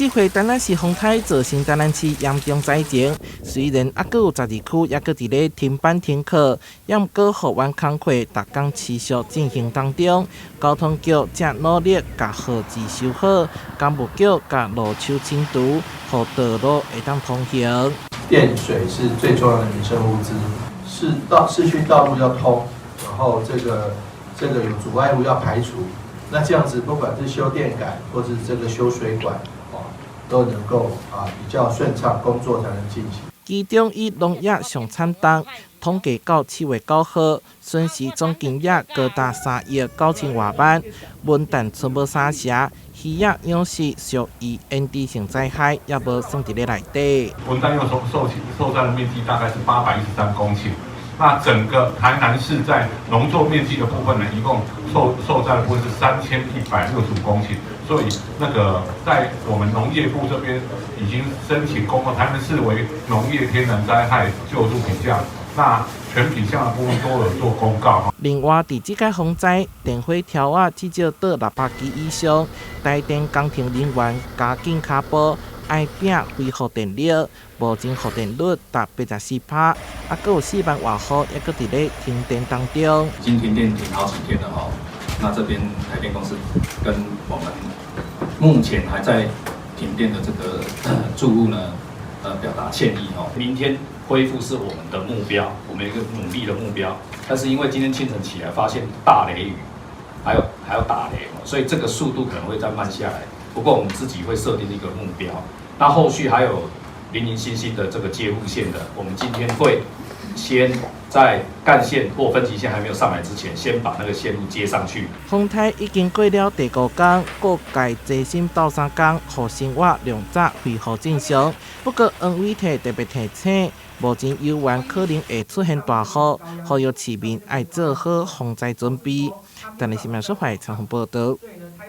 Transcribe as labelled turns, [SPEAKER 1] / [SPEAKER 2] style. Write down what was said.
[SPEAKER 1] 這回台南市風颱造成台南市嚴重災情，雖然猶閣有12區猶閣佇咧停班停課，猶毋過復原工課逐工持續進行當中。交通局正努力共號誌修好，工務局共路手清除，予道路會當通行。
[SPEAKER 2] 電水是最重要的民生物資，市區道路要通，然後這個有阻礙物要排除，那這樣子不管是修電桿或是這個修水管，都能夠比較順暢，工作才能進行。
[SPEAKER 1] 其中以農業上慘重，統計到7月9號，損失總金額高達3億9千外萬。文旦賰無三成，漁業養殖屬於嚴重性災害，也無算佇咧內底。
[SPEAKER 3] 文旦又受災的面積大概是813公頃。那整個台南市在農作面積的部分呢，一共受災的部分是3165公頃，所以那個在我們農業部這邊已經申請公告台南市為農業天然災害救助品項，那全品項的部分都有做公告。
[SPEAKER 1] 另外，佇這個風災，電火柱仔至少倒600支以上，台電工程人員加緊跤步，愛拼恢復電力，目前復電率達84%，猶閣有4萬外戶猶閣佇咧停電當中。
[SPEAKER 4] 已經停電停好幾天了哈，那這邊台電公司跟我們目前還在停電的這個住戶呢，表達歉意哈。明天恢復是我們的目標，我們一個努力的目標。但是因為今天清晨起來發現大雷雨，還有打雷，所以這個速度可能會再慢下來。不過我們自己會設定一個目標。那後續還有零零星星的這個接護線的，我們今天會先在幹線或分級線還沒有上來之前，先把那個線路接上去。
[SPEAKER 1] 風颱已經過了第五工，各界齊心鬥相共，予生活量早恢復正常。不過黃偉哲特別提醒，目前猶原可能會出現大雨，呼籲市民愛做好防災準備。台南新聞小懷採訪報道。